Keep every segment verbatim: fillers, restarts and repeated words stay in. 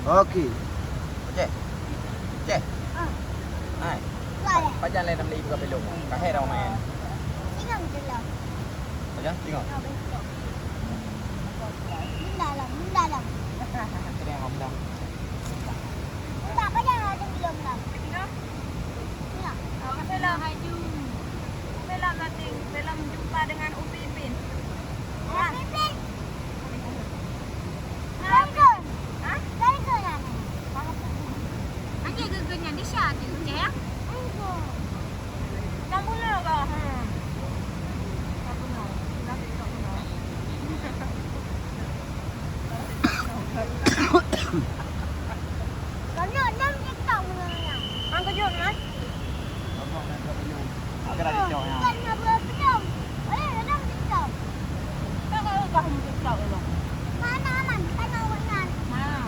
Okey. Cek. Cek. Ah. Hai. Lah, ya. Pajan lain nak beli buka pelong. Kahé dah main. Singang je lah. Pajan? Singang. Ah, betul. Bunda lah, bunda lah. Kena yang bunda. Bunda, pajan ada belum lah? Singang? Singang. Okey lah, Haju. Okey lah, Fatin. Okey lah, jumpa dengan Upin Ipin. Upin Ipin. Dragon. Ha? Dragon ada. Ada dragon yang di sini, Cek, ya? Dragon. Yang bunuh kau. Hmm. Tak bunuh. Dah tak bunuh. Kau nak dalam TikTok bunuh orang? Hang kejut, kan? Agak ada cok nya. Kan nak buat film. Boleh dalam TikTok. Tak ada kah TikTok tu? Mana aman? Kan awak nyan. Mana?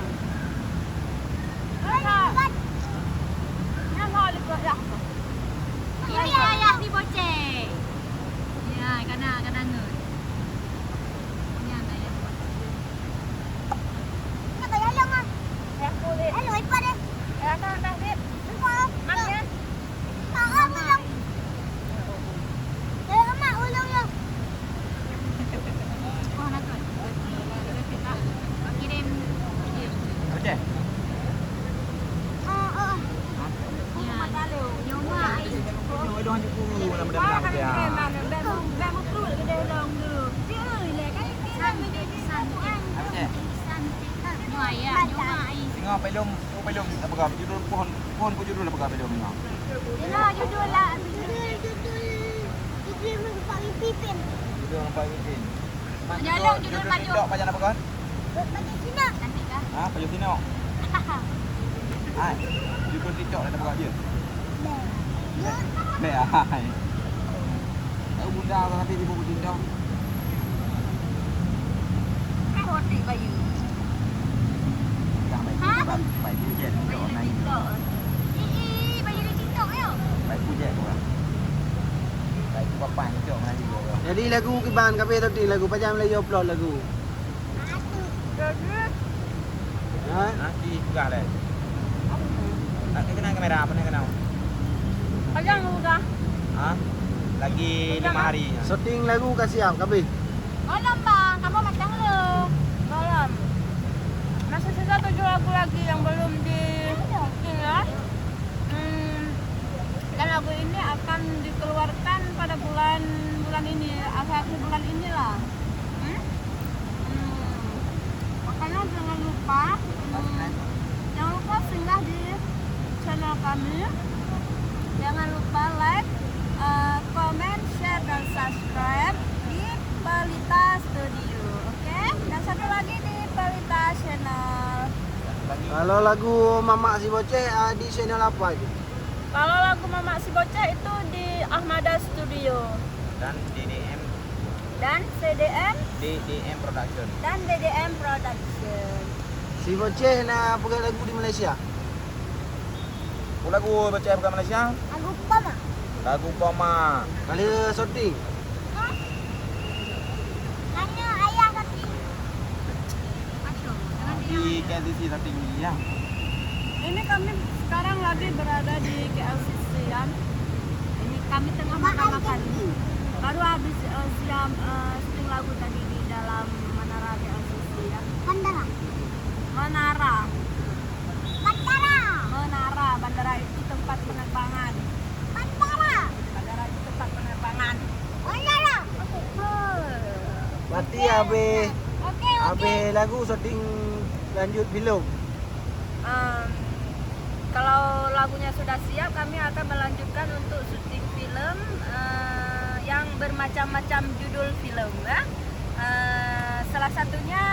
Boleh dekat. Nama dekat dah. Ini ayah si Boceng. Ya, kena, kena ngut. Ini ayah si Boceng. Nak bayar long ah. Ya, boleh. Hello, iPad eh. Ya, tak, tak, Beb. Engkau. Mak, ya. Singoh pelom, pelom nak peugah judul pohon, pohon peue judul nak peugah pelom singoh. Singoh judul lah. Judul, judul, judul Pak Pipin. Judul Pak Pipin. Mak, judul, judul TikTok pajan apa kan? Baju Cina. Cantik kan? Ha, baju Cina. Hai, judul TikTok nak peugah dia. Beh, hai. Tahu bunda kau nanti sibuk bertindak. Kan hotik bayu. Dah baik. Ha? Baik, baik, hujan. Bayu nak TikTok. Ih, ih, bayu nak TikTok, yo. Baik, hujan orang. Baik, papan, cok, Melayu orang. Jadi lagu kiban, kape tadi lagu, pajan Melayu upload lagu. Ha? Nanti peugah leh. Nak kenal kamera, apa nak kenal? Pegang peugah. Ha? Lagi lima hari. Syuting lagu ka siap, ka habis? Belum, Bang. Kamu macam lu. Belum. Masih sisa tujuh lagu lagi yang belum di syuting, ya. Hmm. Dan lagu ini akan dikeluarkan pada bulan, bulan ini, akhir bulan inilah. Hmm? Hmm. Makanya jangan lupa, hmm, jangan lupa singgah di channel kami. Jangan lupa like, eh, comment, share, dan subscribe di Pelita Studio. Oke? Dan satu lagi di Pelita Channel. Kalau lagu Mamak Si Boceh, ah, di channel apa itu? Kalau lagu Mamak Si Boceh itu di Ahmada Studio. Dan D D M. Dan C D M. D D M Production. Dan D D M Production. Si Boceh na peugah lagu di Malaysia? Peue lagu Boceh peugah Malaysia? Lagu Poma. Lagu Poma. Kali syuting. Tanya ayah tadi. Di K L C C syuting ni, ya. Ini kami sekarang lagi berada di K L C C, ya. Ini kami tengah makan-makan. Baru habis, eh, siang, eh, syuting lagu tadi di dalam menara K L C C, ya. Bandara. Menara. Bandara. Menara, bandara itu tempat penerbangan. Bandara. Bandara itu tempat penerbangan. Bandara. Berarti habis, oke, oke, habis lagu syuting lanjut filem. Em, kalau lagunya sudah siap, kami akan melanjutkan untuk syuting filem, eh, yang bermacam-macam judul filem, ya. Eh, salah satunya,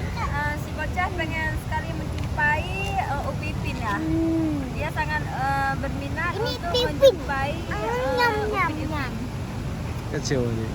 eh, si Boceh pengen sekali menjumpai, eh, Upin Ipin, ya. Hmm. Dia sangat, eh, berminat untuk menjumpai, eh, Upin Ipin. Kacau ni.